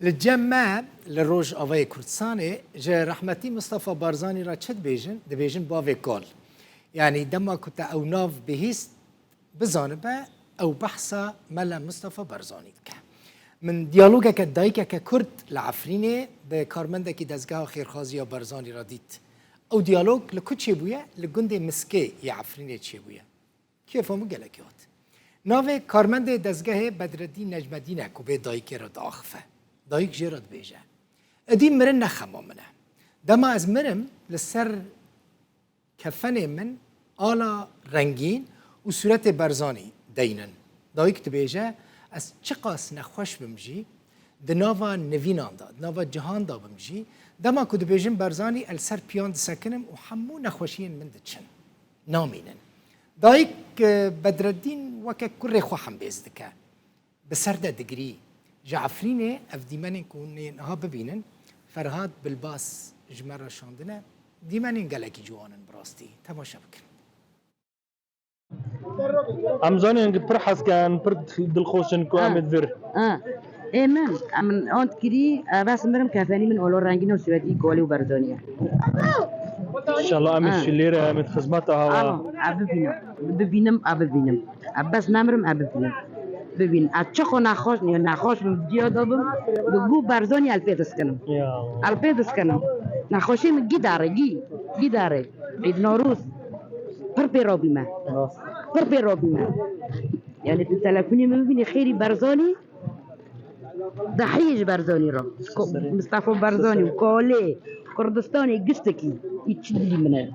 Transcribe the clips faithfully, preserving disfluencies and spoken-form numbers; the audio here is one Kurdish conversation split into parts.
Li cem me li Rojavayê Kurdistanê ji rehmetî Mistefa Barzanî re çi dibêjin? Dibêjin bavê kal. Yanî dema ku te ew nav bihîst, bizanibe ew behsa Mela Mistefa Barzanî dike. Min diyalogeke dayikeke Kurd li Efrînê bi karmendekî dezgeha xêrxwazî ya Barzanî re dît. Ew diyalog li ku çêbûye? Li gundê Miskê yê Efrînê çêbûye. Kêfa min gelekî hat. Navê karmendê dezgehê Bedreddîn Necmedîn e ku bê dayikê re diaxife. Dayik jê re dibêje, Edî mirin ne xema min e. Dema ez mirim, li ser kefenê min ala rengîn û sûretê Barzanî deynin. Dayik dibêje, Ez çiqas nexweş bim jî, di nava nivînan de, di nava cihan de bim jî, dema ku dibêjin Barzanî, ez li ser piyan disekinim û hemû nexweşiyên min diçin. Namînin. Dayik, e, Bedreddîn weke kurê xwe hembêz dike. Bi ser de digirî. Ji Efrînê ev dîmenên ku hûn ê niha bibînin, Ferhad Bilbas ji me re şandine, dîmenên gelekî ciwan in bi rastî. Temaşe bikin. Em zanîn ku pir hez ken, pir dilxweş in ku em ê vir. Ha. Ê min, em ont kirî, e, bes mirim kefenî min olo rengîn û sûretî kolê û Barzanî ye. Înşallah em ê Ha. şilêre, em ê xizmeta hewa. Alo, e bibînim. Bibînim, e bibînim. E bes nemirim, e bibînim. Bibîn, e çi xwe nexweş, nexweş bim, diya da bim, bi gû Barzanî el pê diskinim. Ya. El pê diskinim. Nexweşê min gî dare, gî, gî dare. Îd Norûz. Pir pê robîme. Rast. Pir pê robîme. Yani tu telefonê min bibînî xêrî Barzanî, dahiyê ji Barzanî re. Ko-, Serê. Mistefa Barzanî û Kolê, Kurdistanê giştekî, î çi dilî min e.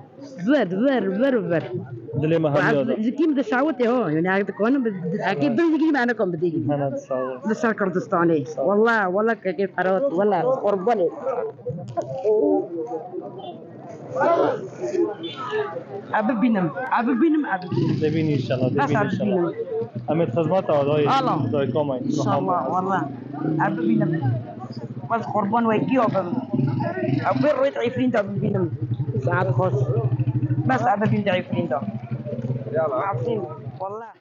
Ver, ver, ver, ver. Dilê me hemiya da. Ji kî min dişawitê ho, yani, ez dikanim, bi-, bi-, ekê bin digî me nekom bidî. Hene, sağ ol. Li ser Kurdistanê. Sağ ol. Wallah, wallah, kekê Ferhat, wallah, qurbanê. A bibînim, a bibînim, a bibînim. Debîn inşallah, Bes debîn a inşallah. bibînim. Em ê xizmeta dayê, Alo. dayê komay. İnşallah, wallah. A bibînim. Bes qurban wekî o bim. A bir rêt Efrîn de bibînim. Saet xweş. Bes a bibîn de Efrîn de. Yala. Efrîn, wallah.